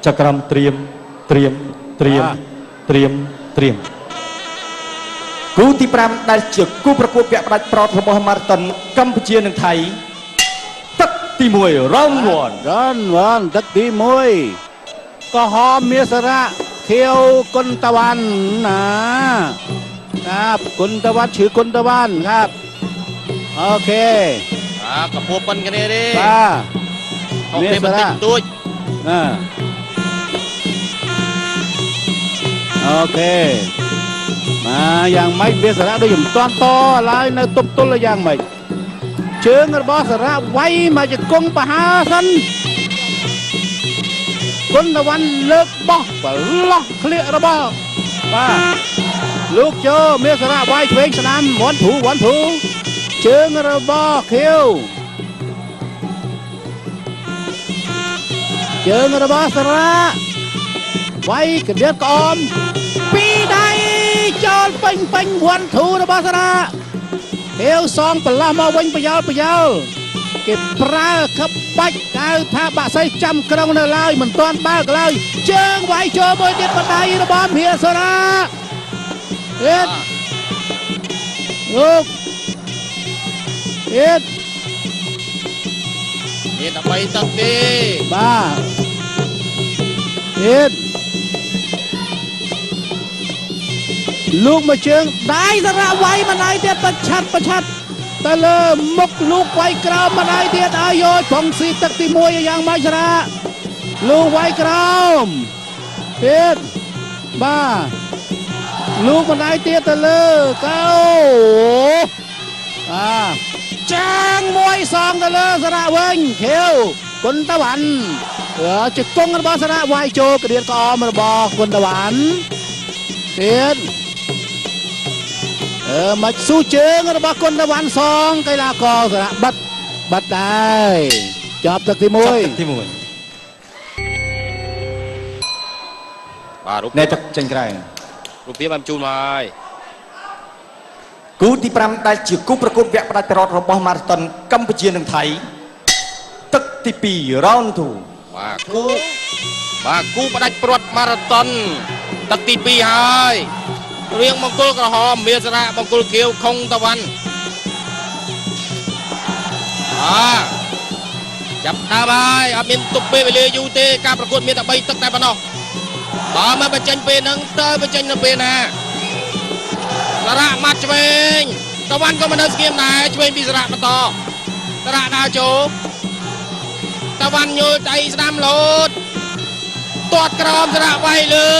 ចក្រមត្រៀមត្រៀមត្រៀមត្រៀមត្រៀមគូទី5ដែលជាគូប្រកួតវគ្គផ្ដាច់ប្រតរបស់ម៉ារ៉ាតុនកម្ពុជានិងថៃទឹកទី1 round 1 round 1ទឹកទី1ក្រហមមាសរៈខៀវគុណតវ៉ាន់ណាครับគុណតវ៉ាន់ឈឺគុណតវ៉ាន់ครับអូខេ បាទកម្ពស់ប៉ុនគ្នាទេ បាទ ខុសគ្នាបន្តិចបន្តួច ណាអូខេមកយ៉ាងម៉េចវាសារៈដូចមិនតាន់តឡើយនៅទប់ទល់យ៉ាងម៉េចជើងរបស់សារៈវាយមកជង្គង់បហាសិនគុណតវ៉ាន់លើកបោះប្រឡោះក្លៀករបស់បាទលោកចូលមានសារៈវាយឆ្វេងស្ដាំវ៉ាន់ធូវ៉ាន់ធូជើងរបស់ខៀវជើងរបស់សារៈវាយកណ្ដៀតក្អមពីរដៃចូលពេញពេញវ៉ាន់ធូរបស់សារៈខៀវសងប្រឡោះមកវិញប្រយោលប្រយោលគេប្រើក្បាច់ហៅថាបាក់សីចាំក្រុងនៅឡើយមិនទាន់បើកឡើយជើងវាយចូលមួយទៀតបដៃរបស់ភាសារៈទៀតលោកទៀត មានតែ3ទឹកទេ បាទទៀតលោកមកជើងដៃសារៈវាយម្ដាយទៀតប្រឆាត់ប្រឆាត់ទៅលើមុខលោកវាយក្រោមម្ដាយទៀតអាយយផងស៊ីទឹកទី1យ៉ាងម៉េចសារៈលោកវាយក្រោមទៀតបាទលោកម្ដាយទៀតទៅលើកោបាទចាងមួយសងទៅលើសារៈវិញខៀវគុណតវ៉ាន់ជង្គង់របស់សារៈវាយចូលក្តៀនក្អមរបស់គុណតវ៉ាន់ទៀតអឺមកស៊ូជើងរបស់គុណតវ៉ាន់សងកីឡាករសារៈបិទបិទដែរចប់ទឹកទី ចប់ទឹក 1 ទី1 បាទរូប ណែទឹកចេញក្រៅ រូបភាពបានជូនមកហើយ គូទី5ដែលជាគូប្រកួតវគ្គផ្ដាច់ប្រតរបស់ម៉ារ៉ាតុនកម្ពុជានិងថៃទឹកទី2 round 2 បាទគូបាទគូផ្ដាច់ព្រាត់ម៉ារ៉ាតុនទឹកទី2ហើយរៀងមង្គលក្រហមមាសរៈមង្គលខៀវខុងតាវ៉ាន់បាទចាប់ដើមហើយអត់មានទុកពេលវេលាយូរទេការប្រកួតមានតែ3ទឹកតែប៉ុណ្ណោះបើមិនបញ្ចេញពេលហ្នឹងតើបញ្ចេញនៅពេលណាសារៈម៉ាត់ឆ្វេងតាវ៉ាន់ក៏មិននៅស្ងៀមដែរឆ្វេងពីសារៈបន្តសារៈដើរចូល តាវ៉ាន់ញល់ដៃស្ដាំលោតទាត់ក្រោមសារៈវាយលើ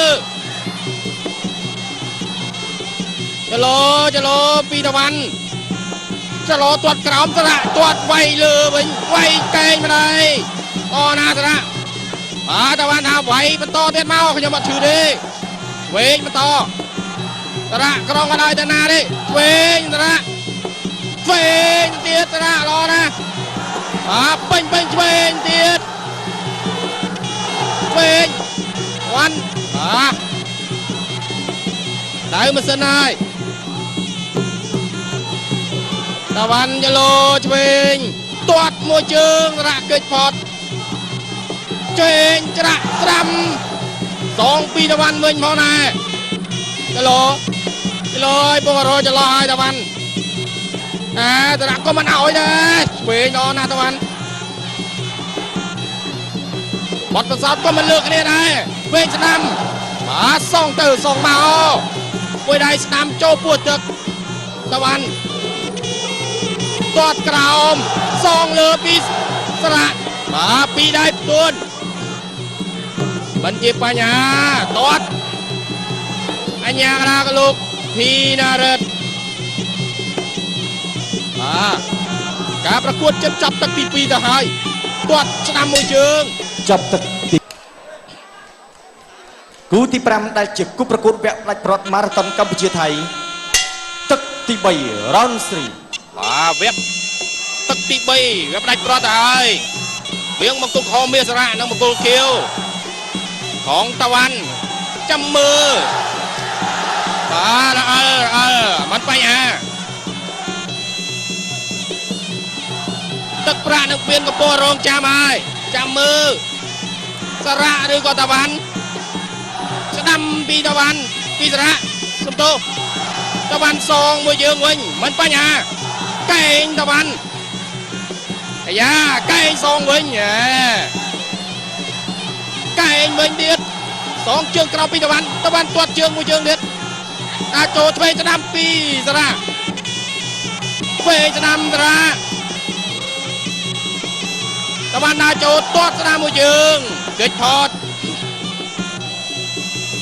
ចលោចលោពីតាវ៉ាន់ចលោទាត់ក្រោមសារៈទាត់វាយលើវិញវាយកែងម្ដាយអណាសារៈបាទតាវ៉ាន់ថាវាយបន្តទៀតមកខ្ញុំអត់ឈឺទេវែងបន្តសារៈក្រងក៏ដោយទៅណាទេវែងសារៈវែងទៀតសារៈល្អណាស់ បាទពេញពេញឆ្វេងទៀតឆ្វេងវ៉ាន់បាទដៅម៉ាស៊ីនហើយតាវ៉ាន់ចលោឆ្វេងទាត់មួយជើងរ៉ាក់កិច្ចផតឆ្វេងច្រាក់ត្រាំសងពីតាវ៉ាន់វិញផងដែរចលោចលោឲ្យពករចលោឲ្យតាវ៉ាន់ អាតារ៉ាក៏មិនអោយដែរឆ្វេងដល់ណាស់តាវ៉ាន់បត់ប្រសោតក៏មិនលើកគ្នាដែរឆ្វេងស្ដាំបាទសងទៅសងមកមួយដៃស្ដាំចូលពោះទឹកតាវ៉ាន់ទាត់ក្រោមសងលើពីស្រៈបាទពីរដៃផ្ទួនមិនជាបញ្ហាទាត់អញ្ញាកដាកលោកធីណារិទ្ធ បាទការប្រកួតជិតចប់ទឹកទី2ទៅហើយទាត់ស្ដាំមួយជើង ចប់ទឹកទីគូទី5ដែលជាគូប្រកួតវគ្គផ្ដាច់ប្រតម៉ារ៉ាតុនកម្ពុជាថៃទឹកទី3 round 3 បាទវគ្គទឹកទី3វាផ្ដាច់ប្រត់ទៅហើយវៀងមង្គលខមាសរៈនិងមង្គលខៀវของตะวันចាំមើលបាទរអិលរអិលមិនបញ្ហាទឹកប្រាក់នឹងពៀនកំពររងចាំហើយចាំមើល សារៈឬក៏តាវ៉ាន់ស្ដាំពីតាវ៉ាន់ពីសារៈសំទោសតាវ៉ាន់សងមួយយើងវិញមិនបញ្ហាកែងតាវ៉ាន់អាយ៉ាកែងសងវិញហេកែងវិញទៀតសងជើងក្រោមពីតាវ៉ាន់តាវ៉ាន់ទាត់ជើងមួយជើងទៀតអាចចូលឆ្វេងស្ដាំពីសារៈឆ្វេងស្ដាំសារៈតាវ៉ាន់ដើរចូលទាត់ស្ដាំមួយជើងកិច្ចផត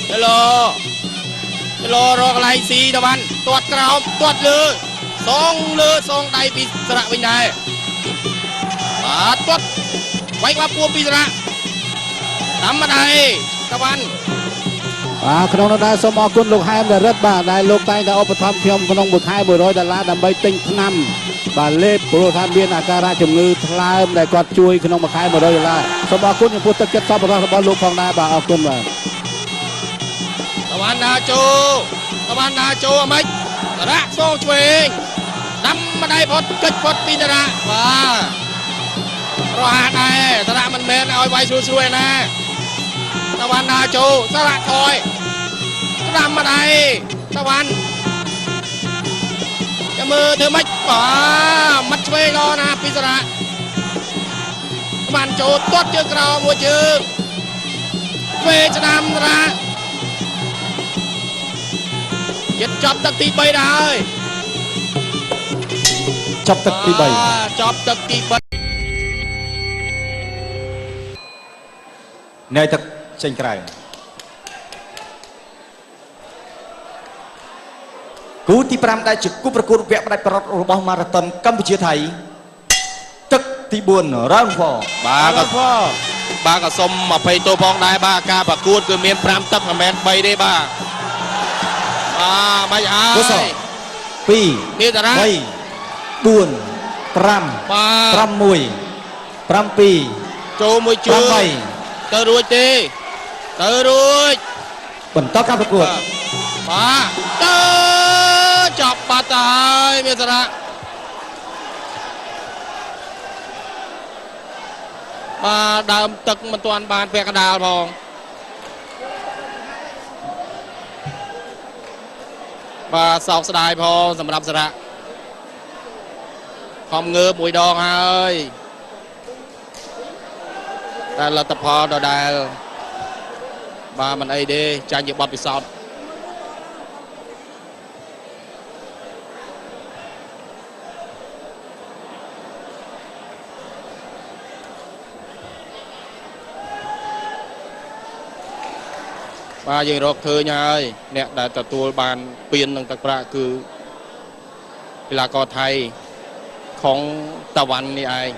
ចឡូចឡូរកកន្លែងស៊ីតាវ៉ាន់ទាត់ក្រោមទាត់លើសងលើសងដៃពីសារៈវិញដែរបាទទាត់វាយក្បាលពួមពីសារៈតាមម្ដាយតាវ៉ាន់ បាទក្នុងនោះដែរសូមអរគុណលោកហែមដារិតបាទដែលលោកតែងតែឧបត្ថម្ភខ្ញុំក្នុងមួយខែ100ដុល្លារដើម្បីទិញថ្នាំបាទលេបព្រោះថាមានអាការៈជំងឺថ្លើមដែលគាត់ជួយក្នុងមួយខែ100ដុល្លារសូមអរគុណចំពោះទឹកចិត្តសប្បុរសរបស់លោកផងដែរបាទអរគុណបាទ តាវ៉ាន់ដើរចូលតាវ៉ាន់ដើរចូលអាម៉េចសារៈសងឆ្វេងដាំម្ដាយផុតកិច្ចផុតពីសារៈបាទរហ័សដែរសារៈមិនមែនឲ្យវាយស្រួលស្រួលឯណាតាវ៉ាន់ដើរចូលសារៈថយស្ដាំម្ដាយតាវ៉ាន់ចាំមើលធ្វើម៉េចបាទមាត់ឆ្វេងល្អណាស់ពីសារៈតាវ៉ាន់ចូលទាត់ជើងក្រោមមួយជើងឆ្វេងស្ដាំសារៈ ចិត្តចប់ទឹកទី3ដែរហើយ ចប់ទឹកទី ចប់ទឹកទី3 3នៅទឹកចេញក្រៅគូទី5ដែលជាគូប្រកួតវគ្គផ្ដាច់ប្រត់របស់ម៉ារ៉ាតុនកម្ពុជាថៃទឹកទី4 round 4 បាទក៏បាទក៏សុំ20ទោផងដែរបាទការប្រកួតគឺមាន5ទឹកមិនមែន3ទេបាទបាទមិនហើ កុស យ 2 នេះតារា 3 4 5 បាទ 6 7 ចូលមួយជើង 8 ទៅរួចទេទៅរួច បន្តការប្រកួត បាទទៅចប់បាត់ទៅហើយមានសារៈបាទដើមទឹកមិនទាន់បានពាក់កណ្ដាលផងបាទសោកស្ដាយផងសម្រាប់សារៈខំងើបមួយដងហើយតែលទ្ធផលដដែលបាទមិនអីទេចាញ់ជាបទពិសោធន៍បាទយើងរកឃើញហើយអ្នកដែលទទួលបានពាននិងទឹកប្រាក់គឺកីឡាករថៃខុងតាវ៉ាន់នេះឯង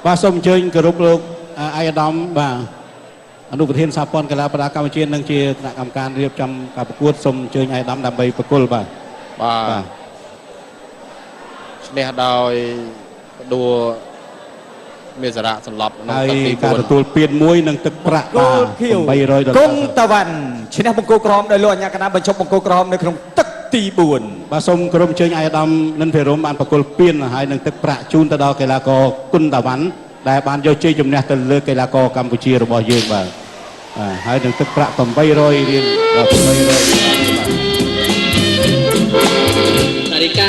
បាទសូមអញ្ជើញគោរពលោកអាយដាមបាទអនុប្រធានសហព័ន្ធកីឡាប្រដាល់កម្ពុជានិងជាគណៈកម្មការរៀបចំការប្រកួតសូមអញ្ជើញអាយដាមដើម្បីប្រគល់បាទ បាទ បាទ ឈ្នះដោយដួលមេសារៈសន្លប់ក្នុង ហើយ ទឹកទី ការទទួលពានមួយនិងទឹកប្រាក់ គោ បាទ លខៀវ 800ដុល្លា គង់ រ តាវ៉ាន់ឈ្នះបង្គោលក្រហមដោយលោកអញ្ញាកណាបញ្ចប់បង្គោលក្រហមនៅក្នុងទឹកទី4 បាទសូមគោរពអញ្ជើញអាយដាមនិនភិរមបានប្រគល់ពានហើយនិងទឹកប្រាក់ជូនទៅដល់កីឡាករគុណតាវ៉ាន់ដែលបានយកជ័យជំនះទៅលើកីឡាករកម្ពុជារបស់យើងបាទបាទហើយនឹងទឹកប្រាក់800រៀលបាទ800បាទ นาฬิกา